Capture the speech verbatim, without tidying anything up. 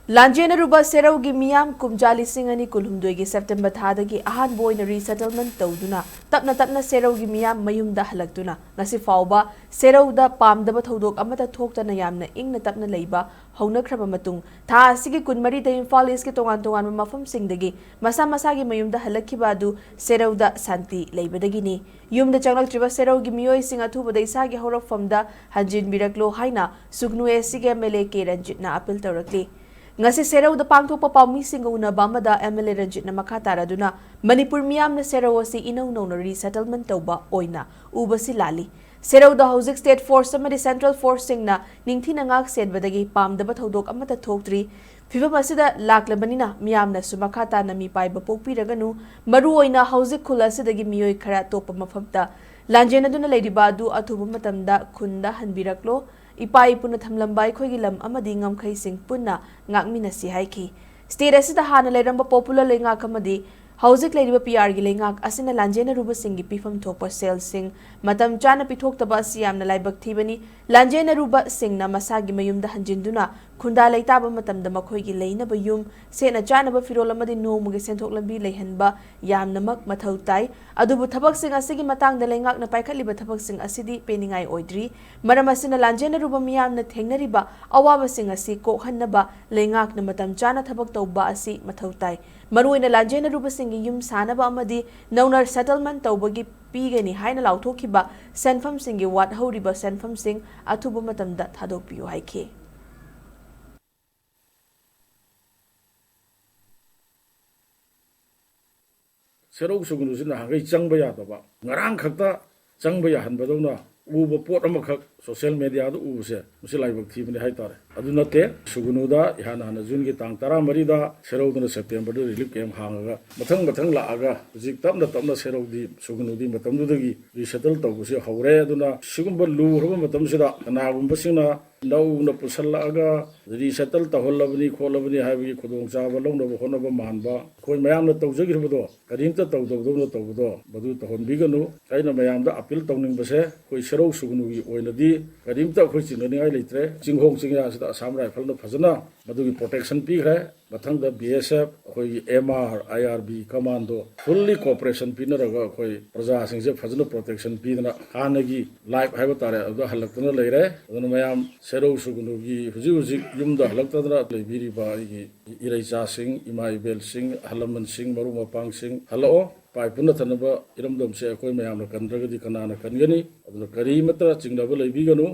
ꯂꯥꯟꯖꯦꯟꯅꯔꯨꯕ ꯁꯦꯔꯧꯒꯤ ꯃꯤꯌꯥꯝ ꯀꯨꯝꯖꯥ ꯂꯤꯁꯤꯡ ꯑꯅꯤ ꯀꯨꯟꯍꯨꯝꯗꯣꯏꯒꯤ ꯁꯦꯞꯇꯦꯝꯕꯔ ꯊꯥꯗꯒꯤ ꯑꯍꯥꯟꯕ ꯑꯣꯏꯅ ꯔꯤꯁꯦꯇꯜꯃꯦꯟ ꯇꯧꯗꯨꯅ ꯇꯞꯅ ꯇꯞꯅ ꯁꯦꯔꯧꯒꯤ ꯃꯤꯌꯥꯝ ꯃꯌꯨꯝꯗ ꯍꯜꯂꯛꯇꯨꯅ ꯉꯁꯤ ꯐꯥꯎꯕ ꯁꯦꯔꯧꯗ ꯄꯥꯝꯗꯕ ꯊꯧꯗꯣꯛ ꯑꯃꯠꯇ ꯊꯣꯛꯇꯅ ꯌꯥꯝꯅ ꯏꯪꯅ ꯇꯞꯅ ꯂꯩꯕ ꯍꯧꯅꯈ꯭ꯔꯕ ꯃꯇꯨꯡ, ꯊꯥ ꯑꯁꯤꯒꯤ ꯀꯨꯟꯃꯔꯤꯗ ꯏꯝꯐꯥꯜ ꯏꯁꯀꯤ ꯇꯣꯉꯥꯟ ꯇꯣꯉꯥꯟꯕ ꯃꯐꯝꯁꯤꯡꯗꯒꯤ ꯃꯁꯥ ꯃꯁꯥꯒꯤ ꯃꯌꯨꯝꯗ ꯍꯜꯂꯛꯈꯤꯕ ꯑꯗꯨ ꯁꯦꯔꯧꯗ ꯁꯥꯟꯇꯤ ꯂꯩꯕꯗꯒꯤꯅꯤ꯫ ꯌꯨꯝꯗ ꯆꯪꯂꯛꯇ꯭ꯔꯤꯕ ꯁꯦꯔꯧꯒꯤ ꯃꯤꯑꯣꯏꯁꯤꯡ ꯑꯊꯨꯕꯗ ꯏꯁꯥꯒꯤ ꯍꯧꯔꯛꯐꯝꯗ ꯍꯟꯖꯤꯟꯕꯤꯔꯛꯂꯣ ꯍꯥꯏꯅ ꯁꯨꯒꯅꯨ ꯑꯦꯁ ꯁꯤꯒꯤ ꯑꯦꯝ ꯑꯦꯜ ꯑꯦ ꯀꯦ ꯔꯟꯖꯤꯠꯅ ꯑꯄꯤꯜ ꯇꯧꯔꯛꯂꯤ꯫ ꯉꯁꯤ ꯁꯦꯔꯧꯗ ꯄꯥꯡꯊꯣꯛꯄ ꯄꯥꯎꯃꯤꯁꯤꯡꯒ ꯎꯅꯕ ꯑꯃꯗ ꯑꯦꯝ ꯑꯦꯜ ꯑꯦ ꯔꯟꯖꯤꯠꯅ ꯃꯈꯥ ꯇꯥꯔꯗꯨꯅ ꯃꯅꯤꯄꯨꯔ ꯃꯤꯌꯥꯝꯅ ꯁꯦꯔꯧ ꯑꯁꯤ ꯏꯅꯧ ꯅꯧꯅ ꯔꯤꯁꯦꯇꯜꯃꯦꯟ ꯇꯧꯕ ꯑꯣꯏꯅ ꯎꯕꯁꯤ ꯂꯥꯜꯂꯤ꯫ ꯁꯦꯔꯧꯗ ꯍꯧꯖꯤꯛ ꯁ꯭ꯇꯦꯠ ꯐꯣꯔꯁ ꯑꯃꯗꯤ ꯁꯦꯟꯇ꯭ꯔꯦꯜ ꯐꯣꯔꯁꯁꯤꯡꯅ ꯅꯤꯡꯊꯤꯅ ꯉꯥꯛ ꯁꯦꯟꯕꯗꯒꯤ ꯄꯥꯝꯗꯕ ꯊꯧꯗꯣꯛ ꯑꯃꯠꯇ ꯊꯣꯛꯇ꯭ꯔꯤ꯫ ꯐꯤꯚꯝ ꯑꯁꯤꯗ ꯂꯥꯛꯂꯕꯅꯤꯅ ꯃꯤꯌꯥꯝꯅꯁꯨ ꯃꯈꯥ ꯇꯥꯅ ꯃꯤꯄꯥꯏꯕ ꯄꯣꯛꯄꯤꯔꯒꯅꯨ꯫ ꯃꯔꯨꯑꯣꯏꯅ ꯍꯧꯖꯤꯛ ꯈꯨꯜ ꯑꯁꯤꯗꯒꯤ ꯃꯤꯑꯣꯏ ꯈꯔ ꯑꯇꯣꯞꯄ ꯃꯐꯝꯗ ꯂꯥꯟꯖꯦꯟꯅꯗꯨꯅ ꯂꯩꯔꯤꯕ ꯑꯗꯨ ꯑꯊꯨꯕ ꯃꯇꯝꯗ ꯈꯨꯟꯗ ꯍꯟꯕꯤꯔꯛꯂꯣ꯫ ꯏꯄꯥ ꯏꯄꯨꯅ ꯊꯝꯂꯝꯕ ꯑꯩꯈꯣꯏꯒꯤ ꯂꯝ ꯑꯃꯗꯤ ꯉꯝꯈꯩꯁꯤꯡ ꯄꯨꯟꯅ ꯉꯥꯛꯃꯤꯟꯅꯁꯤ ꯍꯥꯏꯈꯤ꯫ ꯁ꯭ꯇꯦꯠ ꯑꯁꯤꯗ ꯍꯥꯟꯅ ꯂꯩꯔꯝꯕ ꯄꯣꯄꯨꯂꯔ ꯂꯩꯉꯥꯛ ꯑꯃꯗꯤ ꯍꯧꯖꯤꯛ ꯂꯩꯔꯤꯕ ꯄꯤ ꯑꯥꯔꯒꯤ ꯂꯩꯉꯥꯛ ꯑꯁꯤꯅ ꯂꯥꯟꯖꯦꯟꯅꯔꯨꯕꯁꯤꯡꯒꯤ ꯄꯤꯐꯝ ꯊꯣꯛꯄ ꯁꯦꯜꯁꯤꯡ ꯃꯇꯝ ꯆꯥꯅ ꯄꯤꯊꯣꯛꯇꯕ ꯑꯁꯤ ꯌꯥꯝꯅ ꯂꯥꯏꯕꯛ ꯊꯤꯕꯅꯤ꯫ ꯂꯥꯟꯖꯦꯟꯅꯔꯨꯕꯁꯤꯡꯅ ꯃꯁꯥꯒꯤ ꯃꯌꯨꯝꯗ ꯍꯟꯖꯤꯟꯗꯨꯅ ꯈꯨꯟꯗꯥ ꯂꯩꯇꯥꯕ ꯃꯇꯝꯗ ꯃꯈꯣꯏꯒꯤ ꯂꯩꯅꯕ ꯌꯨꯝ, ꯁꯦꯠꯅ ꯆꯥꯅꯕ ꯐꯤꯔꯣꯜ ꯑꯃꯗꯤ ꯅꯣꯡꯃꯒꯤ ꯁꯦꯟꯊꯣꯛ ꯂꯝꯕꯤ ꯂꯩꯍꯟꯕ ꯌꯥꯝꯅꯃꯛ ꯃꯊꯧ ꯇꯥꯏ꯫ ꯑꯗꯨꯕꯨ ꯊꯕꯛꯁꯤꯡ ꯑꯁꯤꯒꯤ ꯃꯇꯥꯡꯗ ꯂꯩꯉꯥꯛꯅ ꯄꯥꯏꯈꯠꯂꯤꯕ ꯊꯕꯛꯁꯤꯡ ꯑꯁꯤꯗꯤ ꯄꯦꯟꯅꯤꯡꯉꯥꯏ ꯑꯣꯏꯗ꯭ꯔꯤ꯫ ꯃꯔꯝ ꯑꯁꯤꯅ ꯂꯥꯟꯖꯦꯟꯅꯔꯨꯕ ꯃꯤꯌꯥꯝꯅ ꯊꯦꯡꯅꯔꯤꯕ ꯑꯋꯥꯕꯁꯤꯡ ꯑꯁꯤ ꯀꯣꯛꯍꯟꯅꯕ ꯂꯩꯉꯥꯛꯅ ꯃꯇꯝ ꯆꯥꯅ ꯊꯕꯛ ꯇꯧꯕ ꯑꯁꯤ ꯃꯊꯧ ꯇꯥꯏ꯫ ꯃꯔꯨꯑꯣꯏꯅ ꯂꯥꯟꯖꯦꯟꯅꯔꯨꯕꯁꯤꯡꯒꯤ ꯌꯨꯝ ꯁꯥꯅꯕ ꯑꯃꯗꯤ ꯅꯧꯅ ꯁꯦꯇꯜꯃꯦꯟ ꯇꯧꯕꯒꯤ ꯄꯤꯒꯅꯤ ꯍꯥꯏꯅ ꯂꯥꯎꯊꯣꯛꯈꯤꯕ ꯁꯦꯟꯐꯝꯁꯤꯡꯒꯤ ꯋꯥꯠꯍꯧꯔꯤꯕ ꯁꯦꯟꯐꯝꯁꯤꯡ ꯑꯊꯨꯕ ꯃꯇꯝꯗ ꯊꯥꯗꯣꯛꯄꯤꯌꯨ ꯍꯥꯏꯈꯤ꯫ ꯁꯦꯔꯧ ꯁꯨꯒꯅꯨꯁꯤ ꯅꯍꯥꯟꯈꯩ ꯆꯪꯕ ꯌꯥꯗꯕ, ꯉꯔꯥꯡ ꯈꯛꯇ ꯆꯪꯕ ꯌꯥꯍꯟꯕꯗꯧꯅ ꯎꯕ ꯄꯣꯠ ꯑꯃꯈꯛ ꯁꯣꯁꯤꯌꯦꯜ ꯃꯦꯗꯤꯌꯥꯗ ꯎꯕꯁꯦ ꯃꯁꯤ ꯂꯥꯏꯕꯛ ꯊꯤꯕꯅꯤ ꯍꯥꯏꯇꯥꯔꯦ꯫ ꯑꯗꯨ ꯅꯠꯇꯦ, ꯁꯨꯒꯅꯨꯗ ꯏꯍꯥꯟ ꯍꯥꯟꯅ ꯖꯨꯟꯒꯤ ꯇꯥꯡ ꯇꯔꯥꯃꯔꯤꯗ ꯁꯦꯔꯧꯗꯅ ꯁꯦꯞꯇꯦꯝꯕꯔꯗ ꯔꯤꯂꯤꯐ ꯀꯦꯝꯞ ꯍꯥꯡꯉꯒ ꯃꯊꯪ ꯃꯊꯪ ꯂꯥꯛꯑꯒ ꯍꯧꯖꯤꯛ ꯇꯞꯅ ꯇꯞꯅ ꯁꯦꯔꯧꯗꯤ ꯁꯨꯒꯅꯨꯗꯤ ꯃꯇꯝꯗꯨꯗꯒꯤ ꯔꯤꯁꯦꯇꯜ ꯇꯧꯕꯁꯦ ꯍꯧꯔꯦ꯫ ꯑꯗꯨꯅ ꯁꯤꯒꯨꯝꯕ ꯂꯨꯈ꯭ꯔꯕ ꯃꯇꯝꯁꯤꯗ ꯀꯅꯥꯒꯨꯝꯕꯁꯤꯡꯅ ꯅꯧꯅ ꯄꯨꯁꯜꯂꯛꯑꯒ ꯔꯤꯁꯦꯇꯜ ꯇꯧꯍꯜꯂꯕꯅꯤ ꯈꯣꯠꯂꯕꯅꯤ ꯍꯥꯏꯕꯒꯤ ꯈꯨꯗꯣꯡꯆꯥꯕ ꯂꯧꯅꯕ ꯍꯣꯠꯅꯕ ꯃꯥꯟꯕ, ꯑꯩꯈꯣꯏ ꯃꯌꯥꯝꯅ ꯇꯧꯖꯈꯤꯕꯗꯣ ꯀꯔꯤꯝꯇ ꯇꯧꯗꯕꯗꯧꯅ ꯇꯧꯕꯗꯣ ꯃꯗꯨ ꯇꯧꯍꯟꯕꯤꯒꯅꯨ꯫ ꯑꯩꯅ ꯃꯌꯥꯝꯗ ꯑꯄꯤꯜ ꯇꯧꯅꯤꯡꯕꯁꯦ ꯑꯩꯈꯣꯏ ꯁꯦꯔꯧ ꯁꯨꯒꯅꯨꯒꯤ ꯑꯣꯏꯅꯗꯤ ꯀꯔꯤꯝꯇ ꯑꯩꯈꯣꯏ ꯆꯤꯡꯅꯅꯤꯡꯉꯥꯏ ꯂꯩꯇ꯭ꯔꯦ꯫ ꯆꯤꯡꯈꯣꯡ ꯆꯤꯡꯌꯥꯁꯤꯗ ꯑꯁꯥꯝ ꯔꯥꯏꯐꯜꯅ ꯐꯖꯅ ꯃꯗꯨꯒꯤ protection ꯄꯤꯈ꯭ꯔꯦ꯫ ꯃꯊꯪꯗ B S F, ꯑꯩꯈꯣꯏꯒꯤ M R, I R B commando fully cooperation ꯄꯤꯅꯔꯒ ꯑꯩꯈꯣꯏ ꯄ꯭ꯔꯖꯥꯁꯤꯡꯁꯦ ꯐꯖꯅ protection ꯄꯤꯗꯅ ꯍꯥꯟꯅꯒꯤ life ꯍꯥꯏꯕ ꯇꯥꯔꯦ, ꯑꯗꯨꯗ ꯍꯜꯂꯛꯇꯅ ꯂꯩꯔꯦ꯫ ꯑꯗꯨꯅ ꯃꯌꯥꯝ ꯁꯦꯔꯧ ꯁꯨꯒꯅꯨꯒꯤ ꯍꯧꯖꯤꯛ ꯍꯧꯖꯤꯛ ꯌꯨꯝꯗ ꯍꯜꯂꯛꯇꯗꯅ ꯂꯩꯕꯤꯔꯤꯕ ꯑꯩꯒꯤ ꯏꯔꯩꯆꯥꯁꯤꯡ, ꯏꯃꯥ ꯏꯕꯦꯜꯁꯤꯡ, ꯑꯍꯜ ꯂꯃꯟꯁꯤꯡ, ꯃꯔꯨꯞ ꯃꯄꯥꯡꯁꯤꯡ, ꯍꯜꯂꯛꯑꯣ꯫ ꯄꯥꯏ ꯄꯨꯟꯅ ꯊꯟꯅꯕ ꯏꯔꯝꯗꯝꯁꯦ ꯑꯩꯈꯣꯏ ꯃꯌꯥꯝꯅ ꯀꯟꯗ꯭ꯔꯒꯗꯤ ꯀꯅꯥꯅ ꯀꯟꯒꯅꯤ? ꯑꯗꯨꯅ ꯀꯔꯤꯃꯠꯇ ꯆꯤꯡꯅꯕ ꯂꯩꯕꯤꯒꯅꯨ꯫